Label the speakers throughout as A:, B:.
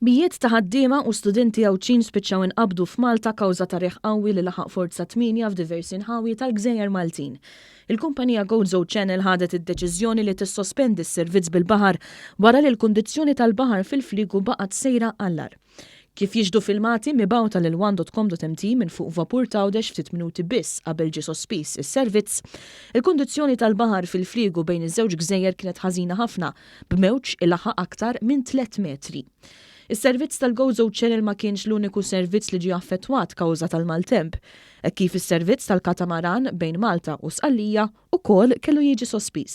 A: Mijiet ta' ħaddiema u studenti Għawdxin spiċċaw inqabdu f'Malta kawża ta' riħ qawwi li laħaq forza tmienja f'diversi nħawi tal-gżejjer Maltin. Il-kumpanija Gozo Channel ħadet id-deċiżjoni li tissospendi s-servizz bil-baħar wara li l-kundizzjoni tal-baħar fil-fliegu baqgħet sejra għall-agħar. Kif jixhdu filmati mibgħuta lil one.com.mt minn fuq vapur t'Għawdex ftit minuti biss qabel ġie sospiż is-servizz, il-kundizzjoni tal-baħar fil-fliegu bejn iż-żewġ gżejjer kienet ħażina ħafna, b'mewġ ilaħħaq aktar minn tlett metri. Is-servizz tal-Gozo Channel ma kienx l-uniku servizz li ġie affettwat kawża tal-maltemp, hekk kif is-servizz tal-katamaran bejn Malta u Sqallija ukoll kellu jiġi sospiż.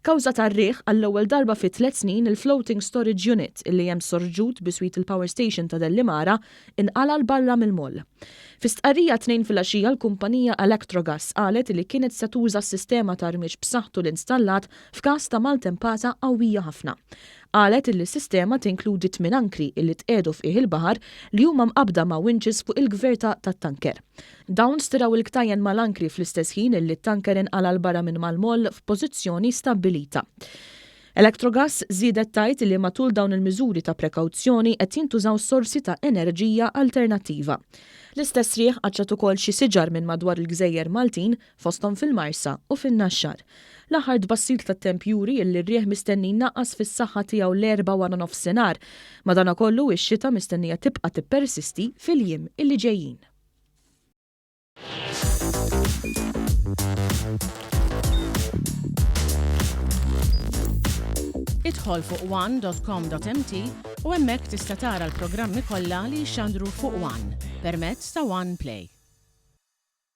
A: Kawża tar-riħ, għall-ewwel darba fi tlett snin il-Floating Storage Unit li hemm sorġut biswit il-Power Station ta' Dellimara inqala' 'l barra mill-moll. Fi stqarrija t-Tnejn filgħaxija l-kumpanija Electrogas qalet li kienet se tuża s-sistema ta' rmiġġ b'saħħtu li nstallat f'każ ta' maltempata qawwija ħafna. Qalet illi s-sistema tinkludi tmien ankri illi tqiegħdu f'qiegħ il-baħar li huma mqabbda ma' winches fuq il-gverta tat-tanker. Dawn stiraw il-ktajjen mal-ankri fl-istess ħin illi t-tanker inqala' 'l barra minn mal-moll f'pożizzjoni stabbilita. Electrogas żiedet tgħid illi matul dawn il-miżuri ta' prekawzjoni qed jintużaw sorsi ta' enerġija alternattiva. L-istess riħ qaċċat ukoll xi siġar minn madwar il-gżejjer Maltin fosthom fil-Marsa u fin-Naxxar. L-aħħar tbassir tat-temp juri illi r-riħ mistenni jnaqqas fis-saħħa tiegħu l-Erbgħa waranofsinhar. Madanakollu, ix-xita mistennija tibqa' tippersisti fil-jiem illi ġejjin.
B: Idħol fuq one.com.mt u hemmhekk tista' tara l-programmi kollha li jixxandru fuq One permezz ta' One Play.